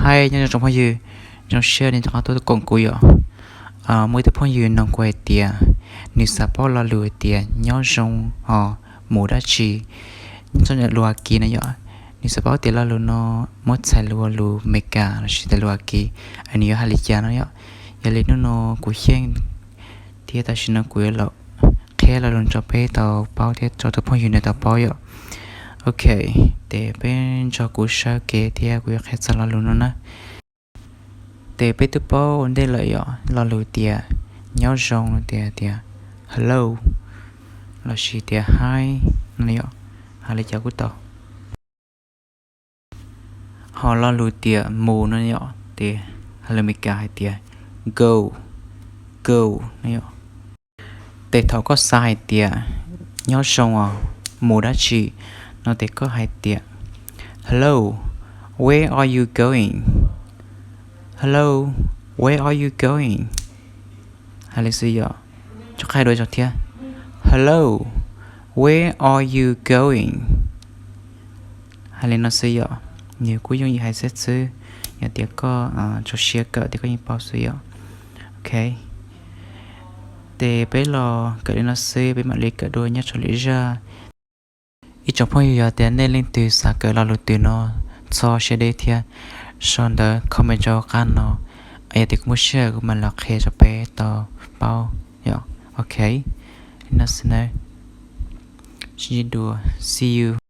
Hi, nyob zoo tsoom phooj ywg, zoo siab nej rov qab tuaj koom kuv yom. Muaj ib tug phooj ywg nug kuv hais tias nws xav paub lo lus hais tias nyob zoo os, mus dab tsi, nyob rau lus Askiv no yom. Nws xav paub tias lo lus no muab txhais lus ua lus Meskas lossis tias lus Askiv, nws yuav hais li cas no yom. Yog li hnub no kuv Xyeej thiab tam sim no kuv yuav los qhia lo lus rau peb tau paub thiab rau tus phooj ywg no tau paub yom. Ok, ces peb nrog kuv saib kev thiab kuv yuav qhia txog lo lus no na. Ces peb twb paub ua ntej lawm yom, lo lus tias nyob zoo no tias tias hello lossis tias hi no yom, hais li cas kuj tau. Ho lo lus tias mus no yom, ces hais lus Meskas hais tias go, go no yom. Ces thaum koj xav hais tias nyob zoo os, mus dab tsi no ces koj hais tias hello, where are you going? Hello, where are you going? Hais li xwb yom. Rov qab hais dua ib zaug thiab. Hello, where are you going? Hais li no xwb yom. Nws kuj yooj yim hais xwb xwb, yog tias koj tso siab kawm ces koj yeej paub xwb yom. Ok, ces peb los kawm li no xwb, peb mam li kawm dua nyob rau lwm zaj. Ib tsoom phooj ywg, yog tias nej leej twg xav kawm lo lus twg no, txhob siab deb thiab, sau ntawv comment rau hauv qab no, yog tias kuv muaj sij hawm kuv mam los qhia rau peb tau paub yom. Ok, li no xwb nawb. Sib ntsib dua, see you.